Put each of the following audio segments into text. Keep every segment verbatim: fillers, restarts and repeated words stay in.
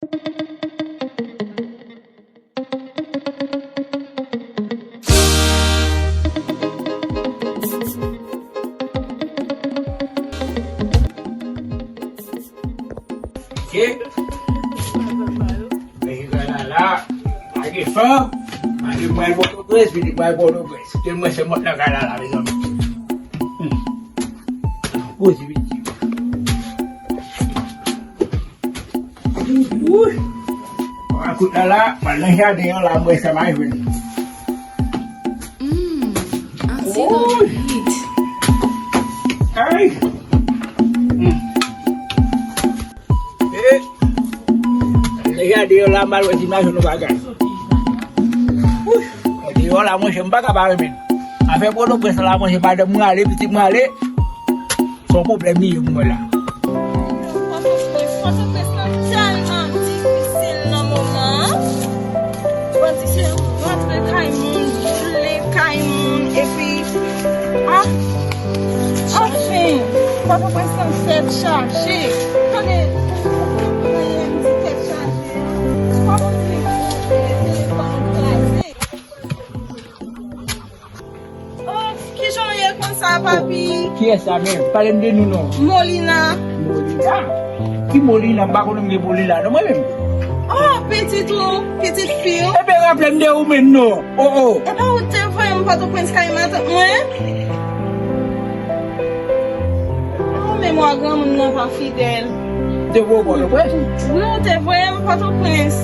Ok. Men jis la la, pa gen fan. Pa gen pral Pòtoprens, vini pral Pòtoprens. Tèlman se mòt nan kay la la, mezanmi. Hmm. Poze pitit. Woy! Mwen kout la la, mwen nan jaden an la, mwen sa mwen jwenn. Mm, I see the beat. Ay! Mm. Eh! Nan jaden an la, mwen wè si mwen jwenn yon bagay. Woy! Deyò la, mwen, mwen pa ka pa renmen. Afè Pòtoprens la, mwen, madanm mwen ale, pitit mwen ale. Se yon pwoblèm li ye pou mwen la. Pòtoprens, Pòtoprens lan tèlman difisil nan moman an. Bandi se rantre kay moun, boule kay moun, epi, ah, anfen, Pòtoprens lan tèt chaje. Tande, lè m di tèt chaje, pa bandi telefòn kraze. Oh, kijan w ye konsa, papi? Kiyès sa menm? Pale m de nou non. Molina. Molina? Ki Molina? M pa konnen m gen Molina non mwen menm. Oh, pitit ou, pitit fi w. Ebyen raple m de ou menm non. Oh, oh. Epa ou te voye m Pòtoprens kay matant mwen? Oh, memwa granmoun nan pa fidèl. Te voye w Pòtoprens? Wi, ou te voye m Pòtoprens.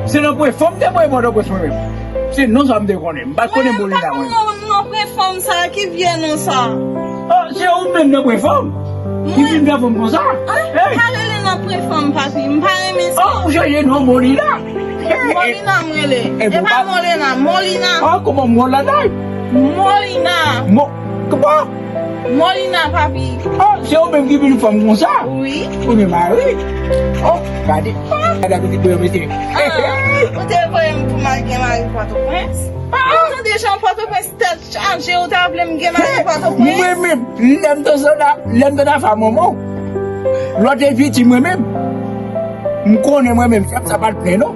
Se nan Pwen Fanm te voye m Pòtoprens mwen menm. Se non sa m te konnen. M pa t konnen Molina mwen. Mwen pa konn non, non Pwen Fanm sa, ki vye non sa. Oh, se ou menm nan Pwen Fanm ki vin fè fanm konsa. Hey! Pa rele nan Pwen Fanm, papi. M pa renmen sa. Oh, ou chanje non Molina. Molina m rele. E pa Molina, Molina. Oh, kòman Molina? Molina. Mo-, kòman? Molina, papi. Oh, se ou menm ki vin fanm konsa? Wi. Ou gen mari? Oh, gade. Gade pitit mwen mesye. Ah, ou te voye m pou m al gen mari Pòtoprens? Ah, ah. Ou tande jan Pòtoprens tèt chaje, ou ta vle m gen mari Pòtoprens? Mwen menm, lè m te sòlda, lè m te nan fanm manman w, lè w te piti mwen menm, m konnen mwen menm, jèm sa pa t plen non.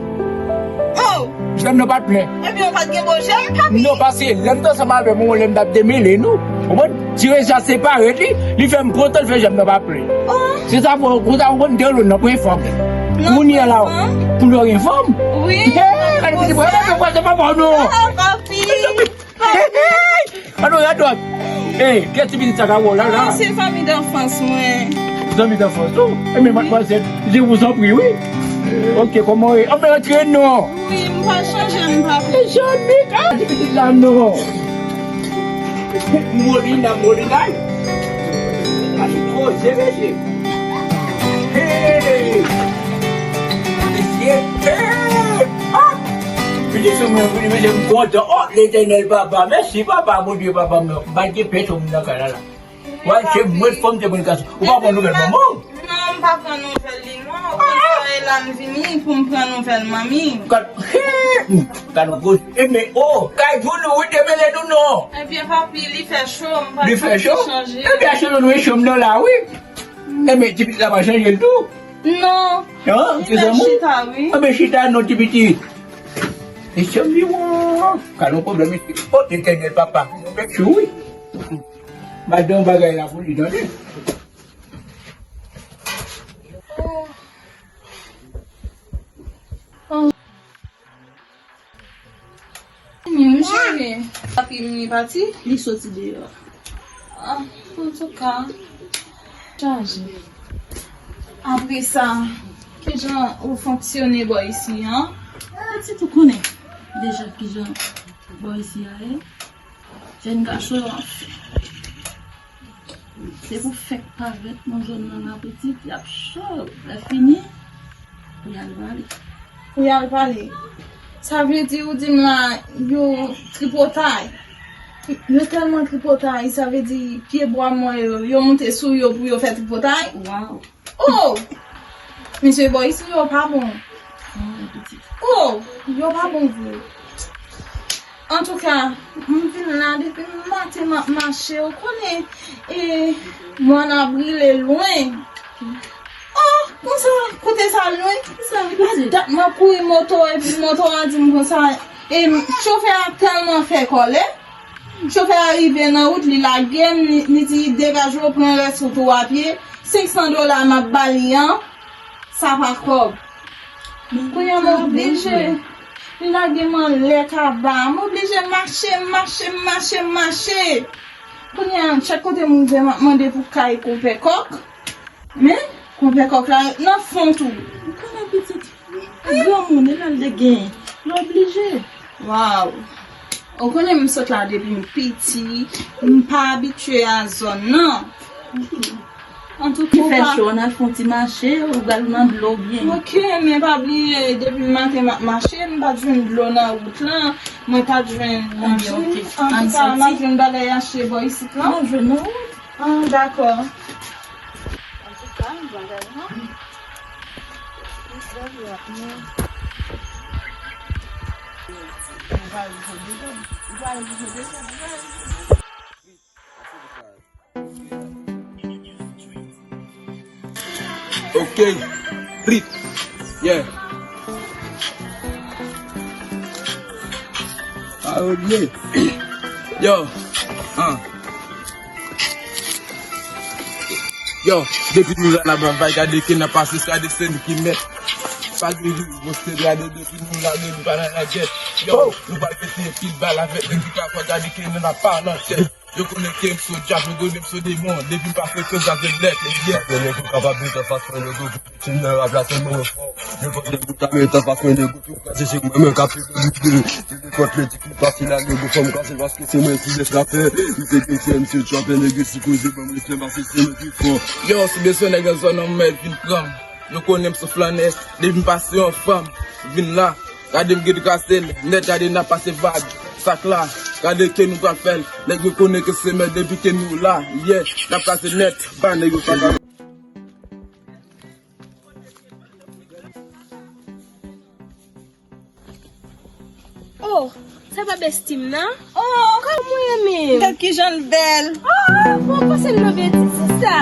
Oh! Jèm nan pa t plen. Ebyen, ou pa t gen bon jèm, papi? Non, paske lè m te ansanm avè mwen, lè m t ap demele nou, konprann? Ti Reja separe li, li fè m pran tan, l fè jèm nan pa plen. Oh! Se sa fè, konsa ou konn de lòn nan pran fanm. Kounye a la, pou lè w gen fanm. Wi. Hey, gade pitit mwen, gade pitit mwen, se pa bon non. Ah, papi. Hey, hey, hey. Ano, radòt. Hey, kiyès ti pitit sa ka wè w la, la? Ah, se zanmi danfans mwen. Zanmi danfans ou? Ebyen, madmwazèl, je vous en prie, wi. Ok, kòman w ye? Ann antre non. Wi, m pa chanje, m pa fè. Jannik, ah, ti pitit la non. Molina, Molina. Gade koze, mesye. Hey! Mesye, hey! Ah! Pitit sou mwen vini, mesye, m kontan. Oh, Letènèl, papa, mèsi, papa, Bondye, papa m nan. M pa t gen pèsonn nan kay la, la. Wè, se mwen fanm te pran gason. Ou pa pran nouvèl manman w? Non, m pa pran nouvèl li, non. Ou konn sa, e la m vini pou m pran nouvèl manmi. Gad, gad yon koze. E men, oh, kay pou nou, wi, demele nou, non. Ebyen, papi, li fè cho, m pa chanje. Li fè cho? Ebyen, achte nou, nou, e cho m nan la, wi. Ebyen, ti pitit la pa chanje l tou. Non. Non, se zanmi w? Chita, wi. Anben chita non, ti pitit. E sè m li wan. Ka nan pwoblèm isi. Oh, Letènèl, papa. Mèt chou, wi. Madanm bagay la pou li, tande. Vini, wi, cheri. Papi m li pati? Li soti deyò. Ah, antouka, chaje. Apre sa, kijan ou fonksyone bò isi an? Pitit ou konnen deja kijan bò isi a ye. Jèn gason yo, se pou fèk parèt nan zòn nan la pitit, y ap cho. Lè fini, pou y al pale. Pou y al pale. Sa vle di ou di m la, yo tripotay. Yo tèlman tripotay, sa vle di pye bwa mwen yo, yo moute sou yo pou yo fè tripotay. Waw. Oh! Mesye bò isi yo pa bon. Oh, yo pa bon vre. Antouka, m vin la depi maten m ap mache, ou konnen, e, mòn an brile lwen. Oh, Konsa, kote sa lwen? La dat m ap kouri moto, epi moto a di m konsa. E chofè a tèlman fè kòlè. Chofè a rive nan wout, li lage m, li, li di, "Degaje w, pran rès wout ou a pye. Senk san dola m ap ba li an, sa pa kòb." Kounye a m oblije. Li lage m anlè kaba. M oblije mache, mache, mache, mache. Kounye a, chak kote m rive, m ap mande pou kay konpè Kòk. Men, konpè Kòk la nan fon tou. Ou konnen pitit, granmoun, e lè l te gen, l oblije. Waw. Ou konnen m sot la depi m piti, m pa abitye a zòn nan. Antouka, ki fè cho, ann al fè yon ti mache, ou pral nan dlo byen. Ok, men pa bliye, depi maten m ap mache, m pa t jwenn dlo nan wout lan, mwen pa t jwenn manje. Antouka, m ap jwenn bagay achte bò isit lan. M ap jwenn nan wout. Ah, dakò. Antouka, bagay lan. Ok. Rit. Yeah. Parolier. Yo. Ah. Yo, depi nou la n ap travay, gade ke n ap pase, gade se nou ki mèt. Pa gen jou, poste, gade depi nou la, nou pa nan lagè. Yo, nou pral pete pil bal avèk nèg ki ka fè, gade ke nou n ap pa nan tèt. Yo konnen ke m se djab, yo konnen m se demon. Depi m pa frekante avèk nèg, e byen. Nèg ou kapab met anfas mwen, nèg ou Ti nèg ap la tèlman fò. Nenpòt nèg ou ta met anfas mwen, nèg ou tou kraze, se mwen menm k ap pede lide. Nenpòt lè di ki pase la, nèg ou fò m kraze paske se mwen ki bèf rapè. M te gen frè, m se trapè, nèg yo sipoze ban m respè paske se mwen ki fò. Yo, si bezwen nèg nan zòn nan, mwen vin pran m. Yo konnen m se flannè, depi m pase yon fanm, vin la. Gade m gen kraze l, nèt gade n ap pase vag. Sak la, gade ke nou pral fè l. Nèg yo konnen ke se mèt depi ke nou la. Yeah, n ap kraze nèt, ba nèg yo sa. Oh, sa pa bestie m nan? Oh, kòman w ye menm? Gad kijan l bèl. Oh, bon, pase m nan betiz sa.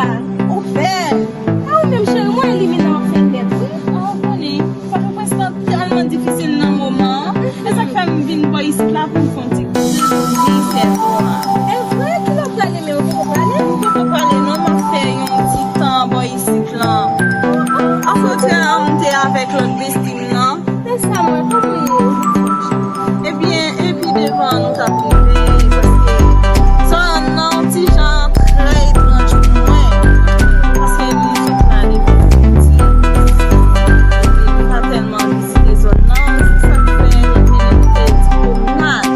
Ou bèl. A ou menm cheri, mwen elimine w fenèt, wi. Oh, ou konnen, Pòtoprens lan tèlman difisil nan moman an. E sa k fè m vin bò isit la pou m fè yon ti kouri, fè bon an. E vre, ki lè w prale, men ou poko prale? M poko prale non, m ap fè yon ti tan bò isit lan. Akote a, m te avèk lòt bestie m nan. E sa mwen, kòman w ye? Ebyen, epi devan an nou t ap rive, paske zòn nan yon ti jan trè etranj pou mwen, paske nou sot la depi piti, epi nou pa tèlman vizite zòn nan, se sa k fè nou vin fè ti pwomnad.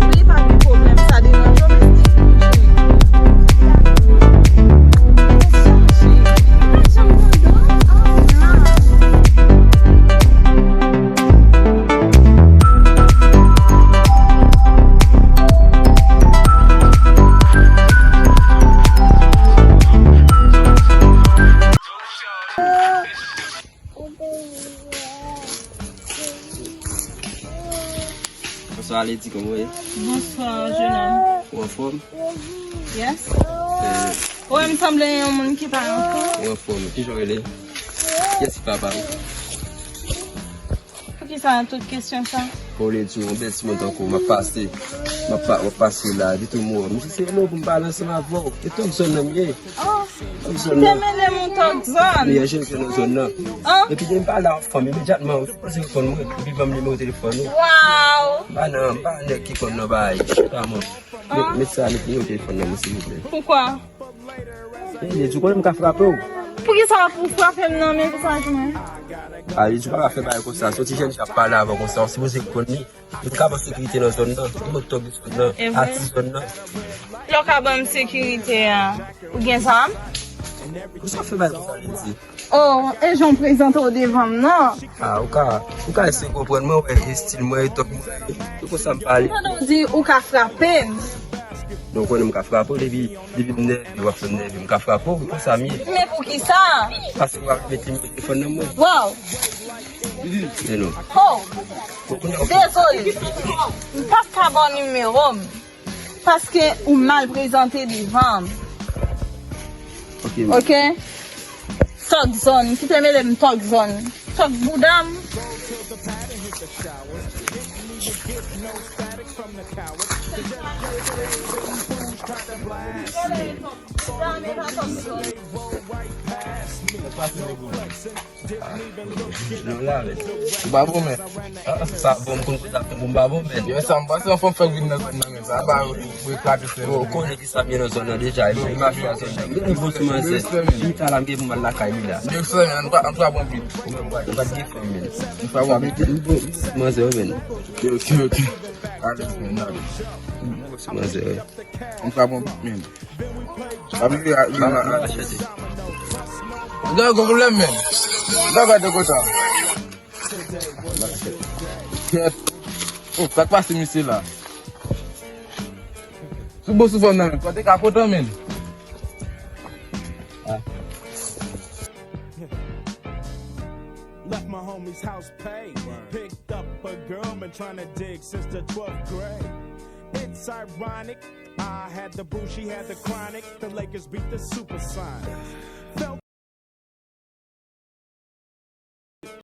Wi, pa gen pwoblèm, sa deranje w, mesye? Bonswa, Lady, kòman w ye? Bonswa, jenòm. Ou anfòm? Yes. Eh. Ou wè m sanble yon moun ki pa anfòm? Ou anfòm. Kijan w rele? Kiyès ki papa w? Poukisa tout kesyon sa? Bon, Lady, yon bèl timoun tankou w, m ap pase. M ap pa, m ap pase la, epi tou m wè w. M di se lè pou m pale ansanm avè w. E tout zòn nan m ye. Oh, te mele m yon tòk zòn. Li anje nan zòn nan. Epi lè m pale a yon fanm, imedyatman, ou sipoze reponn mwen. Epi ban m nimewo telefòn ou. Waw! M pa nan, m pa nèg ki konn nan bagay. Chita, man. Met, met sa, met nimewo telefòn nan mwen, silvouplè. Poukwa? E, li di, ou konnen m ka frape w. Poukisa pou w frape m nan men vizaj mwen? A, li di, ou pa ka fè bagay konsa. Se yon ti jèn ki ap pale avè w konsa, ou sipoze reponn li. Ou ka ban sekirite nan zòn nan. Ou mèt tòg zòn nan. E vre? Atis zòn nan. Lè w ka ban m sekirite a, ou gen zam? Ou sa fè bagay konsa, Lady? Oh, e jan w prezante w devan m nan. A, ou ka, ou ka eseye konprann mwen, wè, e stil mwen, e tòg mwen, e, e konsa m pale. Tande w di ou ka frape m. Non, ou konnen m ka frape w, depi, depi m nève, w ap fè m nève, m ka frape w, e konsa m ye. Men poukisa? Paske w ap met nimewo telefòn nan mwen. Waw! E non. Oh! Dezole. M p ap ka ba w nimewo m. Paske ou mal prezante devan m. Ok? Talk zone. Kite mele m talk zone. Talk bouda m. Ou pa bon, men. Sa bon, m konn sa bon, m pa bon, men. Yo, sa m panse yon fanm fèk vin nan zòn nan, men sa ba yo pou eklate frè. Ou konnen ki sa byen nan zòn nan deja, e mwen mache nan zòn nan. Gen bon sou manzè. Li ta la, m gen pou m al lakay li la. Yo, frè, men, nou pa, nou pa bon pit. Ou menm, ou pa gen fanm, men. Nou pa bon pit. Manzè, men. Ok, ok. Ale, men, ale. Sou manzè, wi. Nou pa bon pit, men. Gade, gon pwoblèm, men. Gade, gade, konsa. Kèt. Oh, sa k pase, mesye la? Sou bon sou fanm nan, men. Kote ka kontan, men. Left my homie's house paid. Picked up a girl, been trying to dig since the twelfth grade. It's ironic. I had the boo, she had the chronic. The Lakers beat the Supersonics. Felt